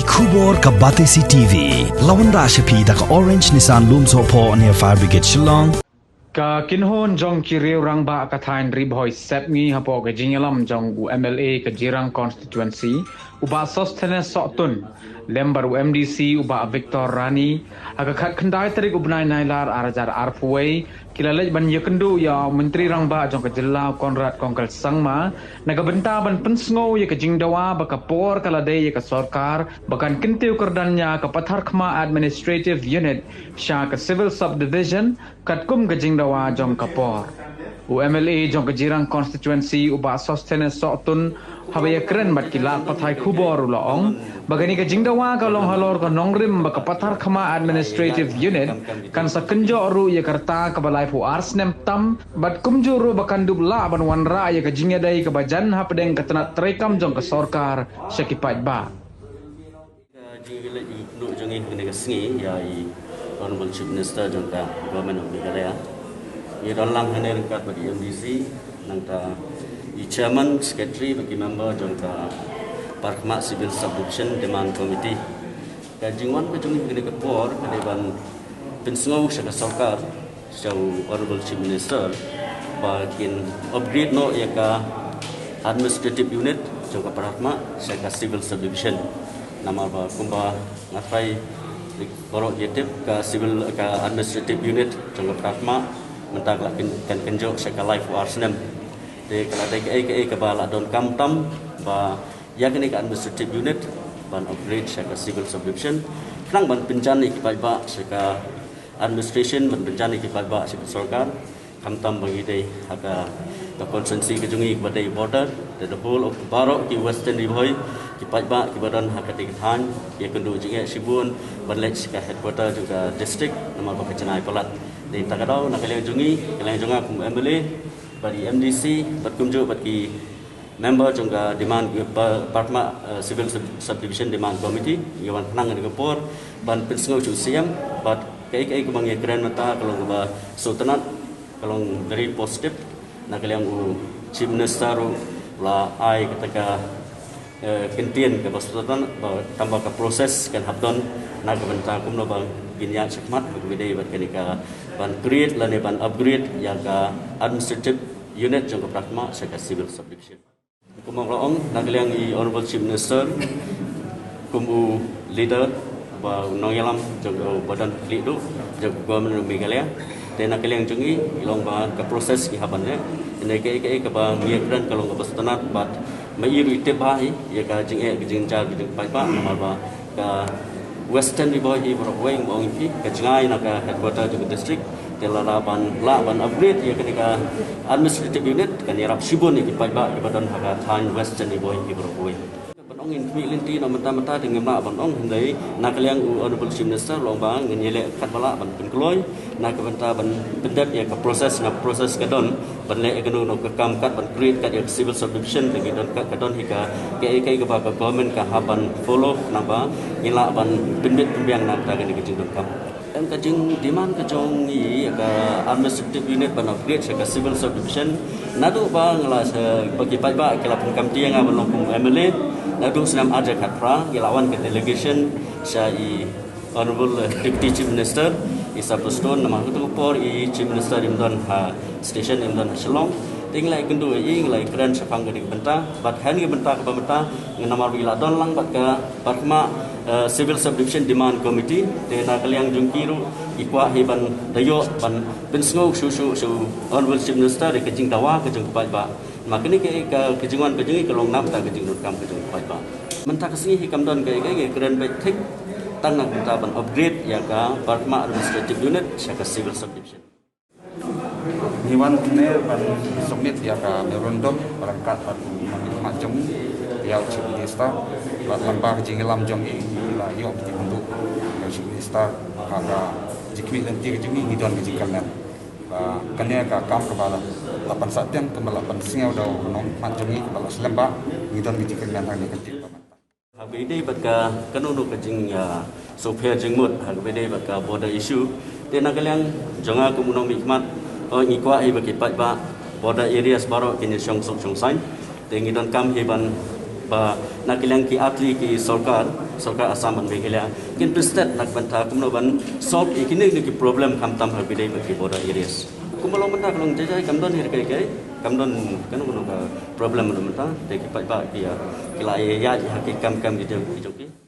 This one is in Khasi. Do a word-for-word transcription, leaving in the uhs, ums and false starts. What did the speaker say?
Khubor ka Batesi T V. La wanrah sha phi da ka Orange Nissan Lumsohphoh near Fire Brigade Shillong. Ka kynhun jong ki riew rangbah ka thaiñ Ri Bhoi Sepngi hapoh ka jingïalam jong u M L A ka Jirang Constituency, u Bah Sosthenes Sohtun, lem bad u M D C u Bah Victor Rani, ha ka khatkhyndai tarik u bnai Nailar ar hajar arphew wei, ki la leit ban ïakynduh ïa u Myntri Rangbah jong ka jylla u Conrad Kongkal Sangma, na ka bynta ban pynsngew ïa ka jingdawa ba ka por ka la dei ïa ka sorkar ba kan kyntiew kyrdan ïa ka Patharkhmah Administrative Unit sha ka Civil Subdivision, katkum ka jingdawa jong ka por. U M L A jong ka Jirang Constituency u Bah Sosthenes Sohtun, haba ïakren bad ki lad pathai khubor u la ong ba kane ka jingdawa ka long halor ka nongrim ba ka Patharkhmah Administrative Unit kan sa kynjoh ruh ïa ka rta kaba laiphew ar snem tam, bad kumjuh ruh ba kan dup lah ban wanrah ïa ka jingïadei kaba jan hapdeng ka tnat treikam jong ka sorkar sha ki paidbah. Ka jingïaleit ïakynduh jong ngi ha kane ka sngi ïa i Honorable Chief Minister jong ka Government of Meghalaya. Ngi don lang hangne ryngkat bad i M D C, nangta i Chairman, Secretary bad ki member jong ka Patharkhmah Civil Subdivision Demand Committee. Ka jingwan ka jong ngi ha kane ka por ka dei ban pynsngew sha ka sorkar, sha u Honorable Chief Minister, ba kin upgrade noh ïa ka administrative unit jong ka Patharkhmah sha ka civil subdivision. Namar ba kumba nga trai, baroh ki tip, ka civil, ka administrative unit jong ka Patharkhmah mynta ka la kyn-, kan kynjoh sha ka laiphew ar snem. Te ka la dei kaei kaei kaba la donkam tam ba ïa kane ka administrative unit ban upgrade sha ka civil subdivision, khnang ban pynjan ïa ki paidbah sha ka administration, ban pynjan ïa ki paidbah sha ka sorkar. Khamtam ba ngi dei ha ka, ka constituency ka jong ngi kaba dei border, the, the whole of baroh ki Western Ri Bhoi, ki paidbah kiba don ha katei ka thaiñ, ïakynduh jingeh shibun ban leit sha ka headquarter jong ka district, namar ba ka jingai palat. Dei ta ka daw na ka liang jong ngi, ka liang jong nga kum M L A, bad i M D C, bad kumjuh bad ki member jong ka demand, eh, Pa-, Patharkhmah, eh, Civil Sub-, Subdivision Demand Committee, ngi wan khnang ha kane ka por ban pynsngew sha u C M bad kaei kaei kaba ngi kren mynta ka long kaba sngewtynnat, ka long very positive. Na ka liang u Chief Minister ruh u la ai kata ka, eh, kyntien kaba sngewtynnat ba tang ba ka process kan hap don na ka bynta kumno ba kin ïaid shakhmat ha kaba dei bad kane ka ban create lane ban upgrade ïa ka administrative unit jong ka Patharkhmah sha ka civil subdivision. Kumba nga la ong, na ka liang i Honorable Chief Minister kum u leader, ba u nongïalam jong u, ba don khlieh duh jong ka Government of Meghalaya. Te na ka liang jong ngi, i long ba ka process ki hap ban leh. Te na kaei kaei kaba ngi ïakren ka long kaba sngewtynnat bad ma i ruh i tip bha hi ïa ka jingeh ka jingjia ka jong ki paidbah, namar ba ka Western Ri Bhoi hi baroh kawei, nga ong ïa phi, ka jngai na ka headquarter jong ka district. Te lada ban lah ban upgrade ïa kane ka administrative unit, kan ïarap shibun ïa ki paidbah kiba don ha ka thaiñ Western Ri Bhoi hi baroh kawei. Ban ong ngin khmih lynti na mynta mynta te ngim lah ban ong, hynrei na ka liang u Honorable Chief Minister u la ong ba ngin ïaleh katba lah ban pynkloi na ka bynta ban pyndep ïa ka process, na process ka don ban leh ïa kano kano ka kam kat ban create kat ïa ka civil subdivision. Te ngi don kat, ka don hi ka, kaei kaei kaba ka government ka hap ban follow, naba ngin lah ban pynbit pynbiang na ka bynta kane ka jingdonkam. Em, ka jingdemand ka jong ngi ïa ka administrative unit ban upgrade sha ka civil subdivision, naduh ba nga la sha, ba ki paidbah ki la pynkamti ïa nga ban long kum M L A, naduh snem ar hajar khatphra ngi la wan ka delegation sha i Honorable Deputy Chief Minister, i Sir Prestone, namar ha kato ka por i Chief Minister im don ha station, im don ha Shillong. Te ngi la ïakynduh ïa i, ngi la ïakren shaphang kane ka bynta, bad ha kane ka bynta kaba mynta, ngi namar ba ngi la don lang bad ka Patharkhmah, eh, Civil Subdivision Demand Committee, te na ka liang jong ki ruh ki kwah hi ban da ïoh ban pynsngew shuh shuh sha u Honorable Chief Minister ïa ka jingdawa ka jong ki paidbah. Namar kane ka, ka, ka jingwan ka jong ngi ka long na ka bynta ka jingdonkam ka jong ki paidbah. Mynta ka sngi hi kam don kaei kaei, ngi kren beit thik tang na ka bynta ban upgrade ïa ka Patharkhmah Administrative Unit sha ka Civil Subdivision. Ngi wan hangne ban submit ïa ka memorandum ryngkat bad u nongmihkhmat jong ngi ïa u Chief Minister. Bad lyngba ka jingïalam jong ngi, ngi la ïoh ka jingkynduh ïa u Chief Minister ha ka jingkhmih lynti ka jong ngi, ngi don ka jingkyrmen ba kane ka kam kaba la, la pynsahteng, kaba la pynsngew da u nongmihkhmat jong ngi, kaba la slem bha, ngi don ka jingkyrmen hangne ka jingkyrmen. Ha kaba ïadei bad ka, kano kano ka jing, ah, sngewpher jingmut ha kaba ïadei bad ka border issue. Te na ka liang jong nga kum u nongmihkhmat, oh, ngi kwah hi ba ki paidbah border areas baroh kin ïashong suk shong saiñ. Te ngi donkam hi ban, Na ki liang ki atli ki sorkar, sorkar Assam bad Meghalaya kin pynstet na ka bynta kumno ban solve ïa kine ki problem khamtam ha ki dei bad ki border areas. Kumba long mynta ka long jai jai, kam don hi ruh kai kai, kam don kano kano ka problem ruh mynta, te ki paidbah ki ïa ki la ïa ïa ha ki kam kam ki jong ki jong ki.